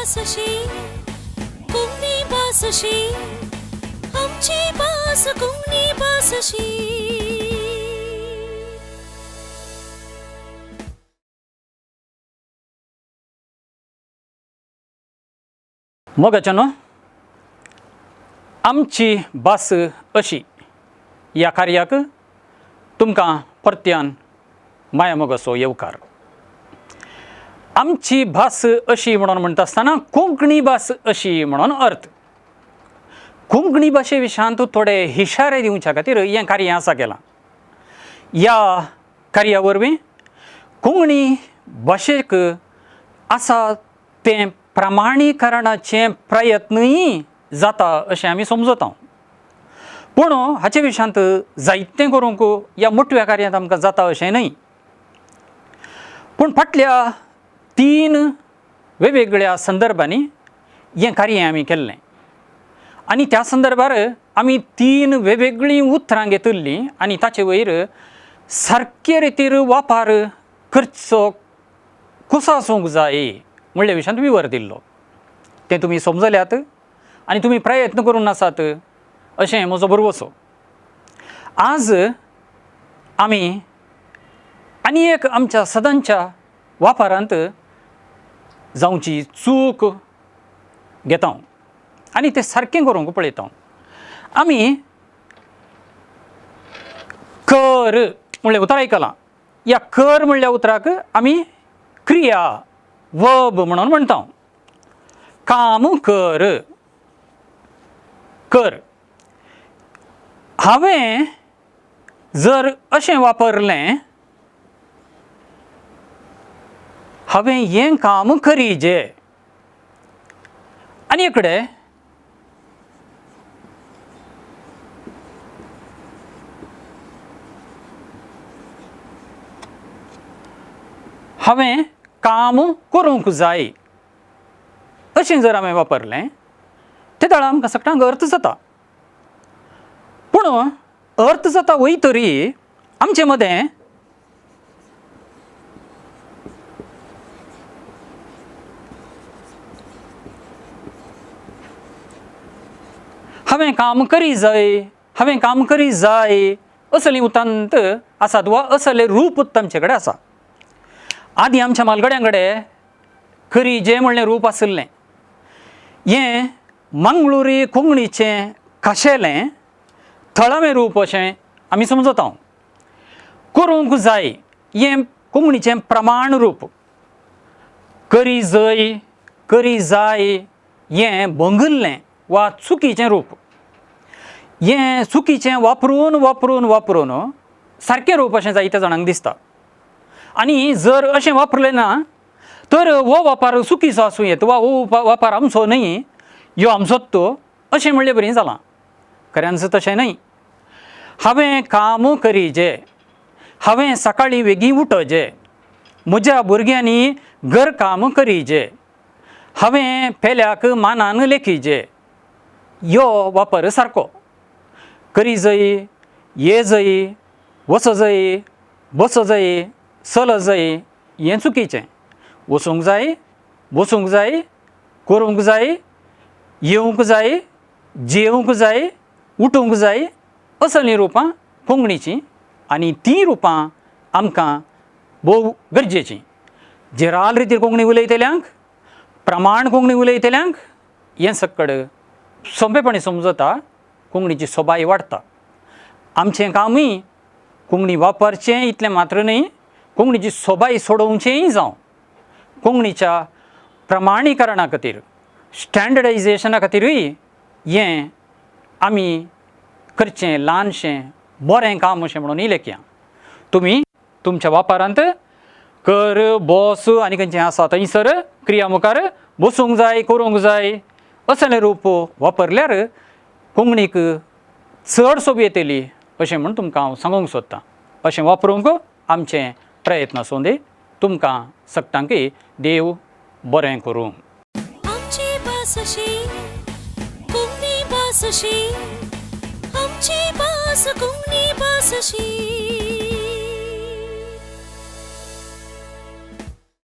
भास अशी, कोंकणी भास अशी, आमची भास कोंकणी भास अशी. मोगाच्यानो, आमची भास अशी ह्या कार्याक तुमकां परत्यान माया मोगाचो येवकार. आमची भास अशी म्हणून म्हणटा आसतना कोंकणी भास अशी म्हणून अर्थ. कोंकणी भाशे विशयांत थोडे इशारे दिवच्या खातीर हें कार्य आसा केलां. ह्या कार्या वरवीं कोंकणी भाशेक आसा तें प्रमाणीकरणाचे प्रयत्नूय जाता अशें आमी समजता. पूण हाचे विशयांत जायतें करूंक ह्या मोटव्या कार्यांत आमकां जाता अशें न्हय. पूण फाटल्या 3 वेगवेगळ्या संदर्भांनी हें कार्य आमी केल्लें आनी त्या संदर्भार आमी 3 वेगवेगळीं उतरां घेतिल्लीं आनी ताचे वयर सारके रितीर वापर करचो कसो आसूंक जाय म्हणल्या विशयांत विवर दिल्लो. तें तुमी समजल्यात आनी तुमी प्रयत्न करून आसात अशें म्हजो भरवसो. आज आमी आनी एक आमच्या सदांच्या वापरांत जावची चूक घेता आनी तें सारकें करूंक पळयता. आमी कर म्हणलें उतर आयकलां. ह्या कर म्हणल्या उतराक आमी क्रिया वर्ब म्हणून म्हणटा. काम कर, कर. हांवें जर अशें वापरलें, हांवें हें काम करीजे, आनी एकडे हांवें काम करूंक जाय अशें जर हांवें वापरलें ते वेळार आमकां सगळ्यांक अर्थ जाता. पूण अर्थ जाता वय तरी आमचे मदें हांवें काम करी जाय, हांवें काम करी जाय असलीं उतांत आसात वा असलें रूप आमचे कडेन आसा. आदीं आमच्या म्हालगड्यां कडेन करी जें म्हणलें रूप आशिल्लें. हें मंगळुरी कोंकणीचें खाशेलें थळावें रूप अशें आमी समजता. करूंक जाय हें कोंकणीचें प्रमाण रूप. करी जय, करी जाय हें भंगल्लें वा चुकीचें रूप. हें चुकीचें वापरून वापरून वापरून सारकें रूप अशें जायत्या जाणांक दिसता. आनी जर अशें वापरलें ना तर हो वापर चुकीचो आसूं येता वा हो वापर आमचो न्हय, ह्यो आमचोच तो अशें म्हणलें बरीं जालां. खऱ्यानच तशें न्हय. हांवें काम करीजे, हांवें सकाळीं वेगीं उठोजे, म्हज्या भुरग्यांनी घरकाम करीजे, हांवें पेल्याक मानान लेखीजे, ह्यो वापर सारको. करीजय, येजय, वचजय, बसजय, चलजय हें चुकीचें. वचूंक जाय, बसूंक जाय, करूंक जाय, येवंक जाय, जेवंक जाय, उठूंक जाय असलीं रुपां कोंकणीचीं आनी तीं रुपां आमकां भोव गरजेचीं. जेराल रितीर कोंकणी उलयतल्यांक, प्रमाण कोंकणी उलयतल्यांक हें सक्कड सोंपेपणी समजता, कोंकणीची सोबाय वाडटा. आमचें कामूय कोंकणी वापरचें इतलें मात्र न्हय, कोंकणीची सोबाय सोडोवचेंय जावं. कोंकणीच्या प्रमाणीकरणा खातीर, स्टँडर्डायजेशना खातीरूय हें आमी करचें ल्हानशें बरें काम अशें म्हणून लेखया. तुमी तुमच्या वापरांत कर, बस आनी खंयचें आसा थंयसर क्रिया मुखार बसूंक जाय, करूंक जाय असलें रूप वापरल्यार कोंकणीक चड सोबी येतली अशें म्हूण तुमकां हांव सांगूंक सोदतां. अशें वापरूंक आमचें प्रयत्न आसूं दी. तुमकां सगटांकय देव बरें करूं. आमची भास अशी, कोंकणी भास अशी, आमची भास कोंकणी भास अशी.